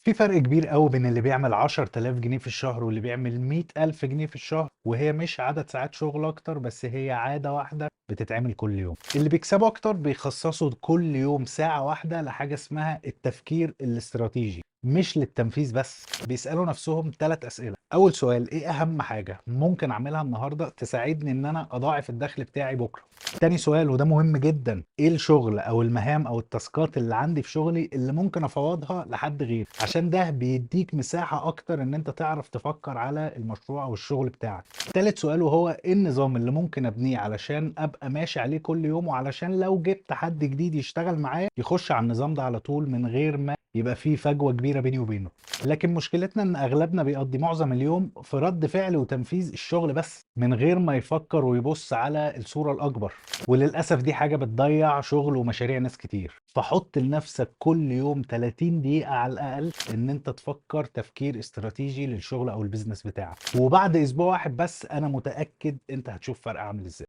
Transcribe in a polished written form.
في فرق كبير قوي بين اللي بيعمل 10,000 جنيه في الشهر واللي بيعمل 100,000 جنيه في الشهر، وهي مش عدد ساعات شغل اكتر، بس هي عادة واحدة بتتعمل كل يوم. اللي بيكسبوا اكتر بيخصصوا كل يوم ساعة واحدة لحاجة اسمها التفكير الاستراتيجي، مش للتنفيذ بس. بيسألوا نفسهم 3 أسئلة. أول سؤال: إيه أهم حاجة ممكن أعملها النهاردة تساعدني إن أنا أضاعف الدخل بتاعي بكرة؟ تاني سؤال، وده مهم جدا: إيه الشغل أو المهام أو التاسكات اللي عندي في شغلي اللي ممكن أفوضها لحد غيري؟ عشان ده بيديك مساحة أكتر إن أنت تعرف تفكر على المشروع أو الشغل بتاعك. تالت سؤال، وهو إيه النظام اللي ممكن أبنيه علشان أبقى ماشي عليه كل يوم، وعلشان لو جبت حد جديد يشتغل معايا يخش على النظام ده على طول من غير ما يبقى فيه فجوة كبيرة بيني وبينه. لكن مشكلتنا ان اغلبنا بيقضي معظم اليوم في رد فعل وتنفيذ الشغل بس، من غير ما يفكر ويبص على الصورة الاكبر، وللاسف دي حاجة بتضيع شغل ومشاريع ناس كتير. فحط لنفسك كل يوم 30 دقيقة على الاقل ان انت تفكر تفكير استراتيجي للشغل او ال business بتاعك، وبعد اسبوع واحد بس انا متأكد انت هتشوف فرق عامل ازاي.